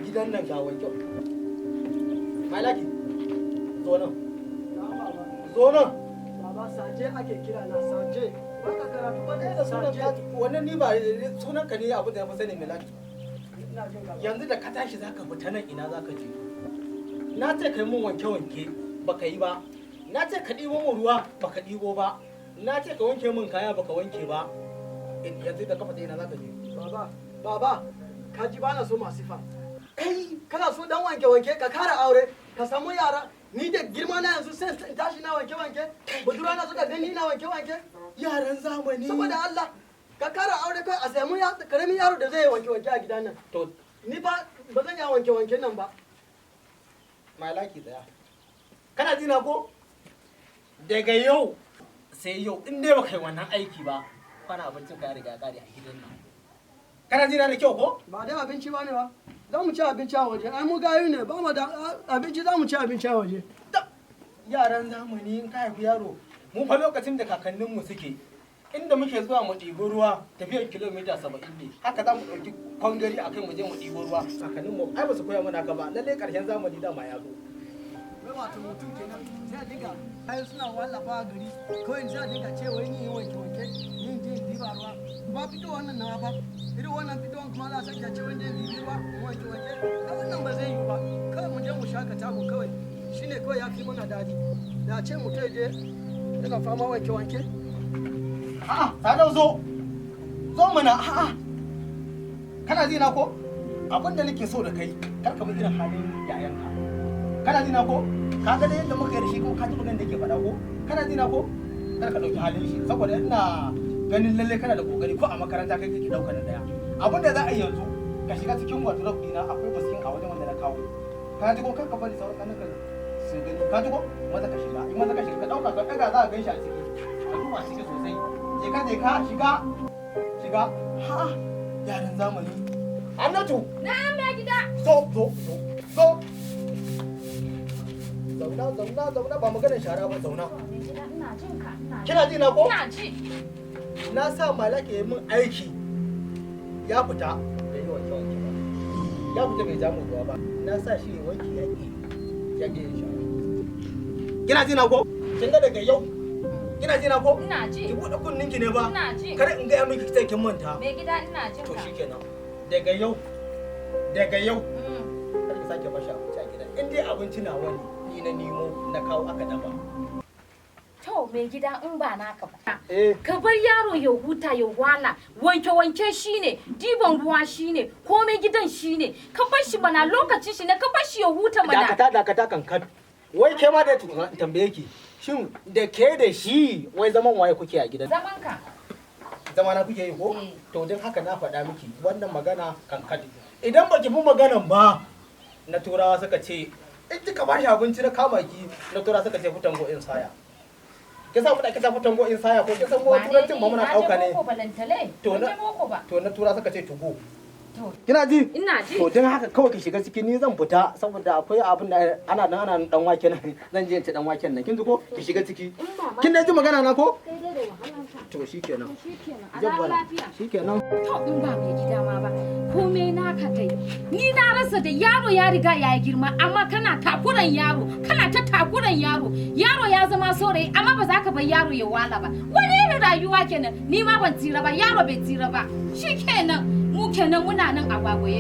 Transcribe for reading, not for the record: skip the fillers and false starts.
Gidan nan ga wanke. Malaki, zo nan, zo nan. Baba, Saje ake kira na, Saje. Baka karatu ba Kai ne da sunan Saje. ka wannan, ni ba sunan ka ne, abin da na fi sani Malaki. Ina jin ka. Yanzu da ka tashi zaka fita nan, ina zaka je? Na ce kai mun wanke wanke, baka yi ba. Na ce ka ɗibo mun ruwa, baka ɗibo ba. Na ce ka wanke mun kaya, baka wanke ba. Yanzu da ka fita, ina zaka je? Baba, baba, ka ji bana so masifa. Kai. Kana so dan wanke wanke, ka kara aure, ka samu yara. Ni da girma na yanzu sai in tashi na wanke wanke. Budurwa na suka gani na wanke wanke. Yaran zamani. Saboda Allah, ka kara aure kai a samu karamin yaro da zai yi wanke wanke a gidan nan. To. Ni ba ba zan iya wanke wanke nan ba. Malaki, tsaya. Kana jina ko? Daga yau sai yau, in dai baka yi wannan aiki ba, kwana abincin ka ya riga ya kare a gidan nan. Kana jina da kyau ko? Ba dai abinci ba ne ba. Za mu ci abinci a waje. Ai mu gayu ne, ba mu da abinci, za mu ci abinci a waje. Tab! Yaran zamani, in ka haifi yaro, mu fa lokacin da kakanninmu suke, inda muke zuwa mu ɗibi ruwa tafiyar kilomita 70 ne. Haka za mu ɗauki kwangari a kai mu je mu ɗibo ruwa. Kakanninmu ai ba su koya mana haka ba. Lallai ƙarshen zamani dama ya zo. Wai wato mutum kenan sai a dinga kayan suna wallafa a gari kawai, sai a dinga ce wai ni yi wanke wanke, ni in je in diba ruwa. Ba fito wannan nawa ba, irin wannan fitowar kuma za a sake ce wai je in dibi ruwa in wanke wanke. Ai wannan ba zai yiwu ba. Kawai mu je mu shakata mu kawai, shine kawai ya fi mana daɗi da ce mutum ya je yana fama wanke wanke. A'a, Sadau, zo. Zo mana, a'a. Kana ji na ko? Abin da nake so da kai, kar ka bi irin halin yayanka. Kana ji na ko? Ka ga da yadda muka yi da shi ko? Ka ji maganar da yake faɗa ko? Kana ji na ko? Kar ka ɗauki halin shi, saboda ina ganin lalle kana da kokari, ko a makaranta kai kake ɗaukar na ɗaya. Abin da za a yi yanzu, ka shiga cikin wardrobe ɗina, akwai baskin a wajen wanda na kawo. Ka ji ko? Kar ka bari sauran ƙannenka su gani. Ka ji ko? Maza ka shiga. In maza ka shiga, ka ɗauka, ka ɗaga, za ka gan shi a ciki. Ka duba ciki sosai. Je ka, je ka shiga, shiga. Ha, yaran zamani. Annatu. Na'am, mai gida. Zo, zo, zo, zo. Zauna, zauna, zauna. Ba maganar shara ba, zauna. Mai gida, ina jin ka, ina jin. Kina ji na ko? Ina ji. Na sa Malaki ya yi min aiki, ya fita bai yi wanke wanke ba. Ya fita bai jamu ruwa ba. Na sa shi ya wanke, ya ƙi, ya ƙi yin shara. Kina ji na ko? Kin ga daga yau, kina ji na ko? Ina ji. Ki buɗe kunninki ne ba. Ina ji. Kar in gaya miki sai kin manta. Mai gida, ina jin To. ka. Shikenan, daga yau, daga yau, kar ki sake bashi abinci a gidan. In dai abinci na wani ni na nemo na kawo aka dafa. To, mai gida, in ba naka ba. Eh. Ka bar yaro ya huta ya wala. Wanke wanke shine, diban ruwa shine, komai gidan shine. Ka bar shi mana, lokacin shi ne, ka bar shi ya huta mana. Dakata, dakata kan kan. Wai ke ma da tambaye ki, shin da ke da shi, wai zaman waye kuke a gidan? Zaman ka. Zama na kuke yi ko? Eh. To, don haka na faɗa miki wannan magana kan kan. Idan baki bi maganan ba, na turawa suka ce in kika ba shi abinci na kama ki, na turawa suka ce fitan go in saya. Ki sa faɗa, ki sa fitan go in saya ko? Ki san ko turancin ba muna ɗauka ne. Na je boko balantale. To, Ban na je boko ba. To, na tura suka ce to go. To. Kina ji? Ina ji. To, don haka kawai ki shiga ciki, ni zan fita saboda akwai abin da ana nan, ana dan wake nan, zan je in ci dan waken nan. Kin ji ko? Ki shiga ciki. In ba ma Kin dai ji magana na ko? Kai dai da wahalanka. To, shikenan. To, shikenan. A dawo Jabbara. lafiya. Shikenan. To, in ba mai gida ma ba, komai naka dai. Ni na rasa da yaro ya riga ya yi girma, amma kana takuran yaro, kana ta takuran yaro. Yaro ya zama saurayi, amma ba za ka bar yaro ya wala ba. Wani irin rayuwa kenan? Ni ma ban tsira ba, yaro bai tsira ba. Shi kenan, mu kenan muna nan a gwagwaye.